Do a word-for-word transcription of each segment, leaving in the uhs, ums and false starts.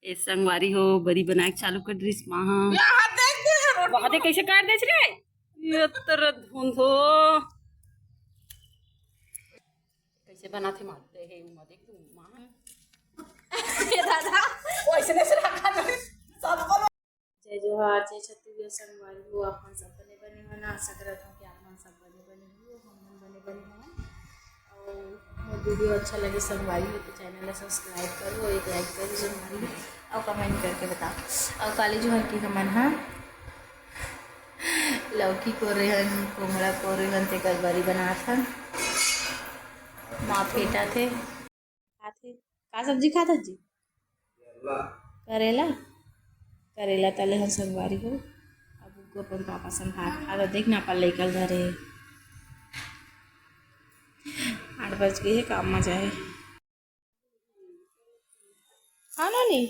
ए संगवारी हो, बरी बनाए के चालू कर दिस माँ। वहाँ देख कैसे काट देस रे। ये तर धुंध हो। कैसे बनाथे माँ, दे हे उमा, देख तू माँ। ये दादा, वैसे नहीं से रखा था। सबको जय जोहार, जय छत्तीसगढ़ संगवारी हो। आप मन सब बने बने हो ना? आशा करत हूँ कि आप मन सब बने बने हो, हम मन बने बने हो। और मोर वीडियो अच्छा लगे संगवारी हो तो चैनल ला सब्सक्राइब करो, एक लाइक करो संगवारी हो, और कमेंट करके बताओ। और काली जोहार की हमन हा लौकी कोरे हन, कोमड़ा कोरे हन, तेकर बरी बनात हन। माँ फेंटा थे। खाथे। का सब्जी खात हस जी? करेला। करेला तले हन संगवारी हो। अब उनको अपन पापा संग भात खा लो। देख ना, अपन लइका ल धरे हे। आठ बज गए हे, काम में जाए। हाँ नोनी,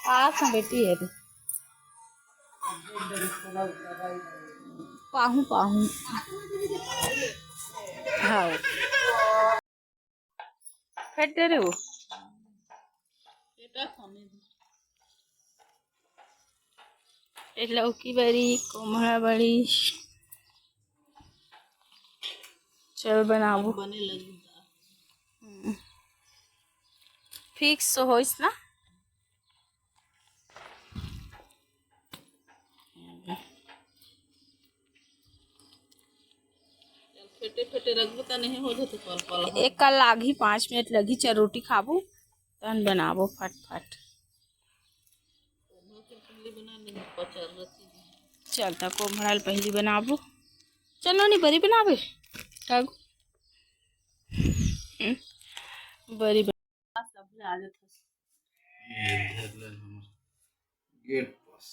आप ना बेटी है तो। पाहू पाहू। हाँ। फेंट दे रे वो। ए लौकी बरी, कोमड़ा बरी। चल बनाबो। बने लगी। हम्म। फिक्स होइस ना। फेंटे फेंटे रखबो त नहीं हो जते पल पल। एक कल लागही, पाँच मिनट लगही, चल रोटी खाबो, तहन बनाबो फटफट। चल त कोमड़ा ल पहली बनाबो। चलो नी बरी बनाबे। कागू। हम्म। बरी बना। सब आ जाते। ये धर ले हमर गेट पास।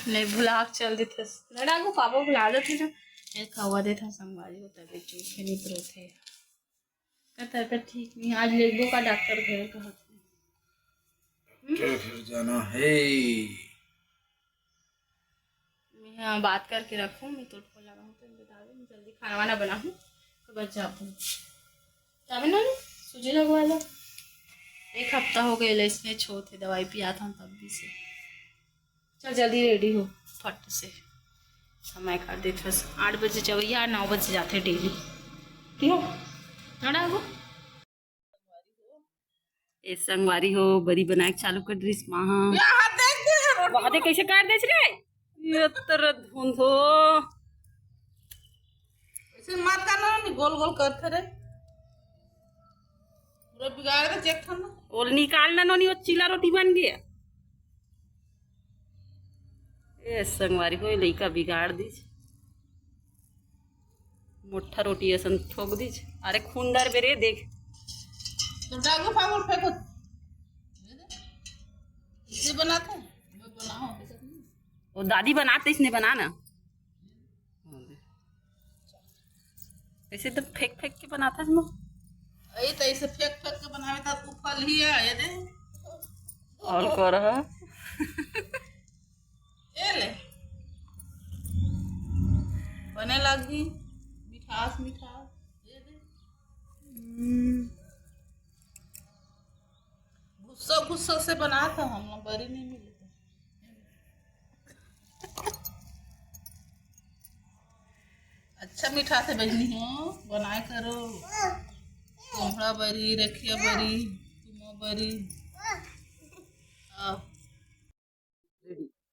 नहीं भुला के चल देते। लड़ा को पापा भुला देते ना। ये खवा देता संगवारी हो तबे चुप है, नहीं तो रोते। का तबीयत ठीक नहीं, आज ले गो का डॉक्टर घर का होता। डॉक्टर घर जाना है। मैं हाँ बात करके रखूँ, मैं तो फोन लगाऊँ तो बता दो, मैं जल्दी खाना वाना बनाऊँ तो बच जाऊँ। तब ना सूजी लगवा लो। एक हफ्ता हो गया इसने छोड़ थे, दवाई पिया था तब भी से। चल जल्दी रेडी हो फट से, समय कर देत बस। आठ बजे जवैया, नौ बजे जाते डेली। ठीक हो? थोड़ा हो। ए संगवारी हो, बरी बनाए के चालू कर दिस माँ। वहाँ देख कैसे काट देस रे। ये तर धुंध हो। ऐसे मत करना, नहीं गोल गोल करते रे। पूरा बिगाड़ दे चेक करना। ओल निकाल ना नोनी, वो चीला रोटी बन गया। ए संगवारी हो, लइका बिगाड़ दिस। मोट्ठा रोटी असन ठोक दिस। अरे खून डर बेरे देख। तो डालू फागुल फेंको। इसे बनाते हैं। मैं बनाऊँ। वो दादी बनाते, इसने बना ना। ऐसे तो फेंक फेंक के बनाता है ना। अरे तो ऐसे फेंक फेंक के बनावे तो तू फल ही है, ये दे। और कर। ये ले। बने लगी मिठास मिठास। ये दे। हम्म। गुस्सा गुस्सा से बनाता हम लोग, बरी नहीं मिले। अच्छा मीठा से बजनी हो, बनाए करो। कोहड़ा बरी, रखिया बरी, तुमा बरी। आ,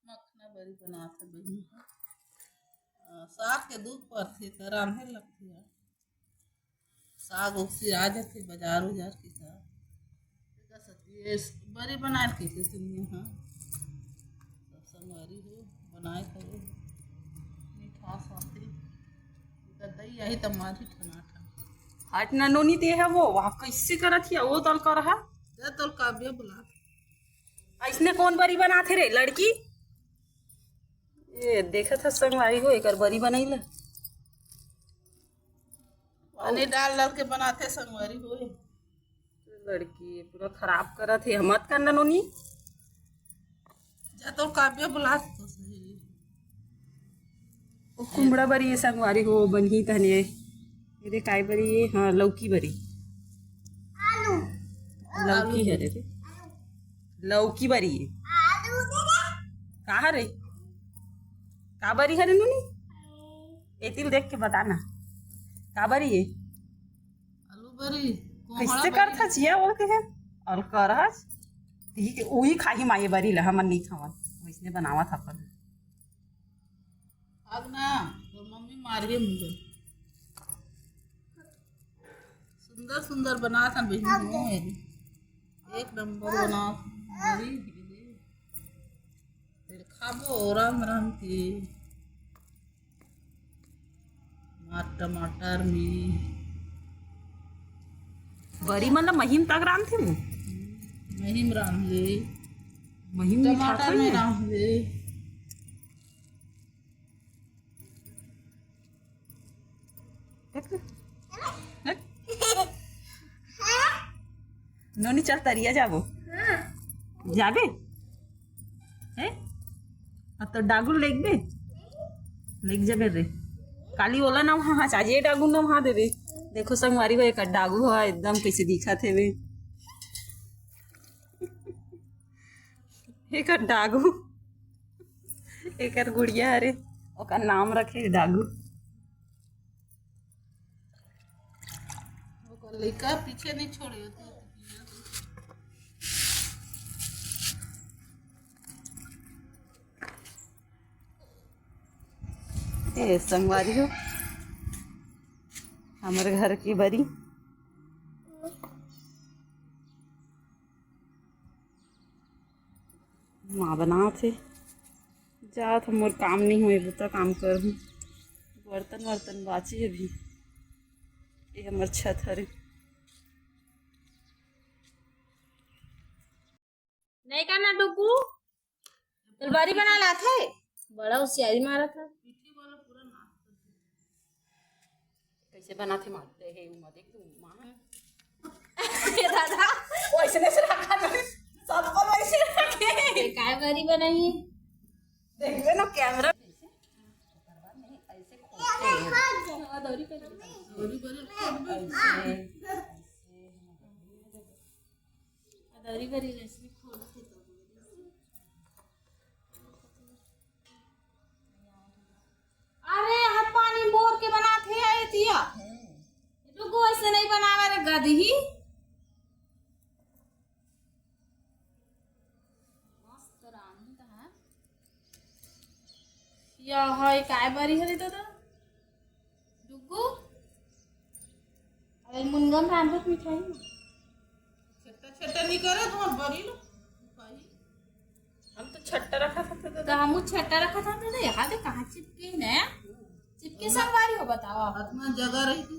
मखना बरी बना से बजनी हो। आ, साग के दूध पर थे, त रांधे लगती है। साग उसी आ जाथे बाजार उजार के साग। तेकर सेती ये बरी बनाए के कइसे नहीं हाँ। सब संगवारी हो, बनाए करो। मिठास आथे। एकर दही आही त मारी ठनाठन। हट ना नोनी, ते है वो, वहाँ कैसे करत हिया, वो तल कर हा। जा तोल काव्य बुला। ऐसने कौन बरी बनाथे रे लड़की? ये देखत ह संगवारी हो, एकर बरी बनैला। पानी डाल डाल के बनाथे संगवारी हो। लड़की पूरा खराब करत हे, मत करना नोनी। जा तो काव्य बुला तो सही। ओ कुमड़ा बरी ये संगवारी हो, बनही तहने। ये दे काय बरी ये? हाँ, लौकी बरी। आलू। लौकी हरे रे। लौकी बरी ये। आलू दे दे। का हरे? का बरी हरे नूनी? ए तिल देख के बताना। का बरी ये? आलू बरी। कोहड़ा कैसे बरी। करथा जिया बोल के है? और करहस। ठीक है, उही खाही माये बरी ला, हमन नहीं खावन। वैसने बनावत अपन। अब ना, तोर मम्मी मारिए मुझे। सुंदर सुंदर बनात हन बहिनी हो। एक नंबर बनात हन। बड़ी धीरे। फिर खाबो राम राम के। मार टमाटर में। बरी मतलब महीम तक रांधथे वो? महीम रांधे। महीम मीठा टमाटर में रांधे। देख ले। देख। नोनी, चल तरिया जाबो। जाबे? हैं? अब तो डागू लेगबे? लेग जाबे रे। काली ओला ना वहाँ, आज ये डागू ना वहाँ देबे। देखो संगवारी हो, एक डागू हो, एकदम कैसे दिखत हेवे। एक डागू। एकर गुड़िया हरे, ओकर नाम रखे डागू। ओकर लइका पीछे नहीं छोड़े। ए संगवारी हो, हमर घर की बरी। माँ बनात हे। जात हँव, मोर काम नहीं होए, बुता काम करहूँ। बर्तन वर्तन बाँचे अभी। ये हमर छत हरे। नहीं करना डुगू, तोर बरी बनाए ला आथे। बड़ा होशियारी मारत हे। कैसे बनाथे मारते हे, उमा देख तू, माँ। ये दादा। वैसे नहीं रखा ना, सबको वैसे रखे। ये काय बरी बनाई? देखबे ना कैमरा। ऐसे खोलते हैं। हाँ, दौरी कर। दौरी बरी, दौरी बरी रेसिपी खोलते तो। अरे, हाथ पानी बोर के बनात हे, आए तिया। हम्म। डुगू ऐसे नहीं बनावे रे गदही। मस्त रांधी त है। या है काय बरी हरे दादा? डुगू? अरे मुनगन रांधत मिठाई। छट्टा छट्टा नहीं करे, तुम्हार बरी लो। हम तो छट्टा रखा था, तो तो हमू छट्टा रखा था, तो यहाँ दे कहाँ चिपके ही ना, चिपके संगवारी हो, बताओ। इतना जगह रही थी।